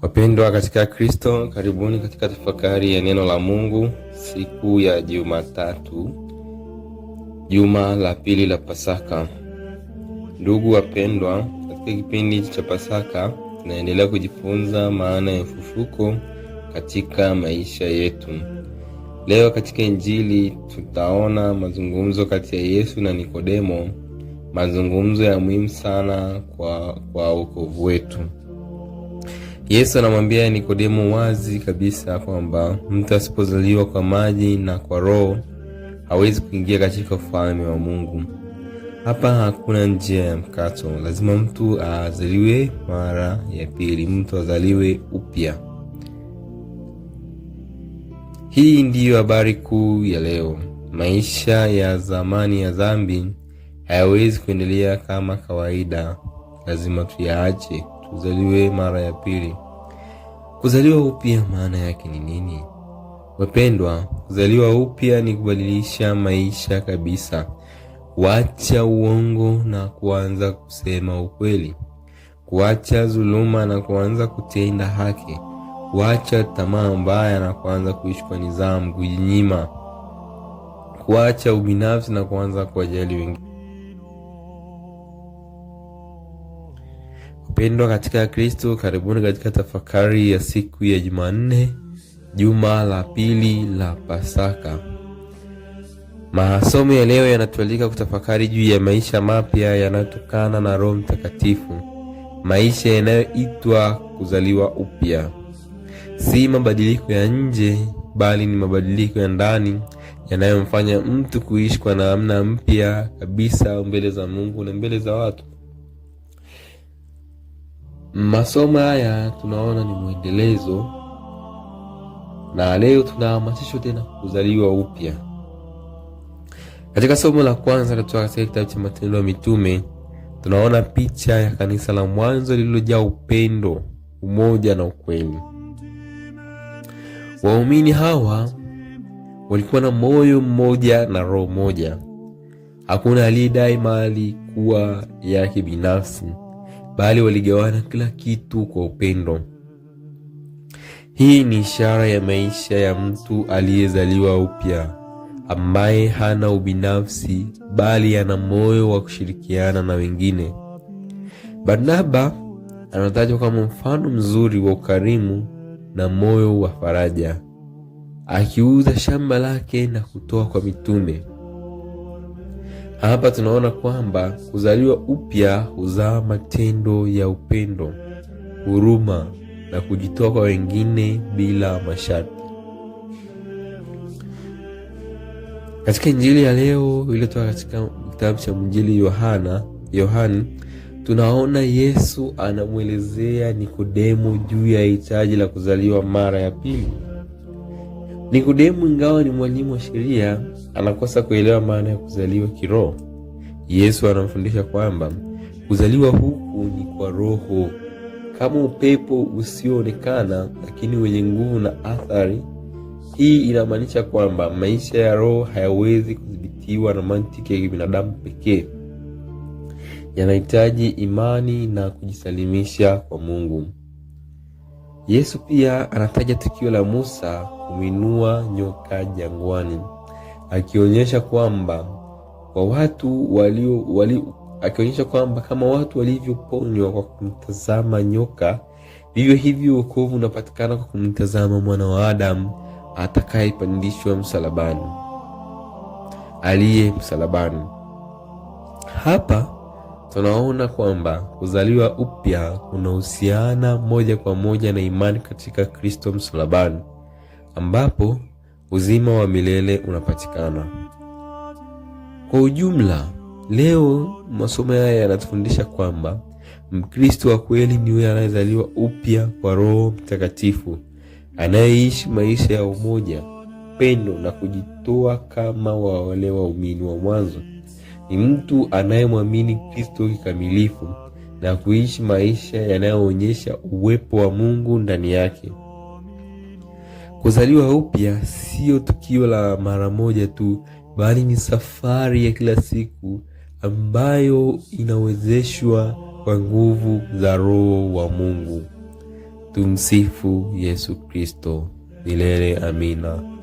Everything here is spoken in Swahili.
Wapendwa katika Kristo, karibuni katika tafakari ya neno la Mungu siku ya Jumatatu, juma la pili la Pasaka. Ndugu wapendwa, katika kipindi cha Pasaka tunaendelea kujifunza maana ya ufufuko katika maisha yetu. Leo katika Injili tutaona mazungumzo kati ya Yesu na Nikodemo, mazungumzo ya muhimu sana kwa wokovu wetu. Yesu anamwambia Nikodemo wazi kabisa kwamba mtu asipozaliwa kwa maji na kwa Roho hawezi kuingia katika ufalme wa Mungu. Hapa hakuna njia ya mkato, lazima mtu azaliwe mara ya pili, mtu azaliwe upya. Hii ndiyo habari kuu ya leo. Maisha ya zamani ya dhambi hayawezi kuendelea kama kawaida, lazima tuyaache, tuzaliwe mara ya pili. Kuzaliwa upya maana yake ni nini? Wapendwa, kuzaliwa upya ni kubadilisha maisha kabisa, kuacha uongo na kuanza kusema ukweli, kuacha dhuluma na kuanza kutenda haki, kuacha tamaa mbaya na kuanza kuishi kwa nidhamu, kujinyima, kuacha ubinafsi na kuanza kuwajali wengine. Wapendwa katika Kristo, karibuni katika tafakari ya siku ya Jumanne, juma la pili la Pasaka. Masomo ya leo yanatualika kutafakari juu ya maisha mapya yanayotokana na Roho Mtakatifu, maisha yanayoitwa kuzaliwa upya. Si mabadiliko ya nje, bali ni mabadiliko ya ndani yanayomfanya mtu kuishi kwa namna mpya kabisa mbele za Mungu na mbele za watu. Masomo haya tunaona ni mwendelezo, na leo tunahamasishwa tena kuzaliwa upya. Katika somo la kwanza kutoka katika kitabu cha Matendo ya Mitume tunaona picha ya kanisa la mwanzo lililojaa upendo, umoja na ukweli. Waumini hawa walikuwa na moyo mmoja na roho moja. Hakuna aliyedai mali kuwa yake binafsi, bali waligawana kila kitu kwa upendo. Hii ni ishara ya maisha ya mtu aliyezaliwa upya, ambaye hana ubinafsi, bali ana moyo wa kushirikiana na wengine. Barnaba anatajwa kama mfano mzuri wa ukarimu na moyo wa faraja, akiuza shamba lake na kutoa kwa mitume. Hapa tunaona kwamba kuzaliwa upya huzaa matendo ya upendo, huruma na kujitoa kwa wengine bila masharti. Katika Injili ya leo iliyotoka katika kitabu cha Mwinjili Yohana Yohani, tunaona Yesu anamwelezea Nikodemo juu ya hitaji la kuzaliwa mara ya pili. Nikodemo, ingawa ni mwalimu wa sheria, anakosa kuelewa maana ya kuzaliwa kiroho. Yesu anamfundisha kwamba kuzaliwa huku ni kwa Roho, kama upepo usioonekana lakini wenye nguvu na athari. Hii inamaanisha kwamba maisha ya roho hayawezi kudhibitiwa na mantiki ya kibinadamu pekee, yanahitaji imani na kujisalimisha kwa Mungu. Yesu pia anataja tukio la Musa kumwinua nyoka jangwani, akionyesha kwamba kwa watu walio wali, akionyesha kwamba kama watu walivyoponywa kwa kumtazama nyoka, vivyo hivyo wokovu unapatikana kwa kumtazama mwana wa Adamu atakayepandishwa msalabani, aliye msalabani. Hapa tunaona kwamba kuzaliwa upya kunahusiana moja kwa moja na imani katika Kristo msalabani, ambapo uzima wa milele unapatikana. Kwa ujumla, leo masomo haya yanatufundisha kwamba Mkristo wa kweli ni yule anayezaliwa upya kwa Roho Mtakatifu, anayeishi maisha ya umoja, pendo na kujitoa kama wale waumini wa mwanzo. Ni mtu anayemwamini Kristo kikamilifu na kuishi maisha yanayoonyesha uwepo wa Mungu ndani yake. Kuzaliwa upya sio tukio la mara moja tu, bali ni safari ya kila siku ambayo inawezeshwa kwa nguvu za Roho wa Mungu. Tumsifu Yesu Kristo. Milele amina.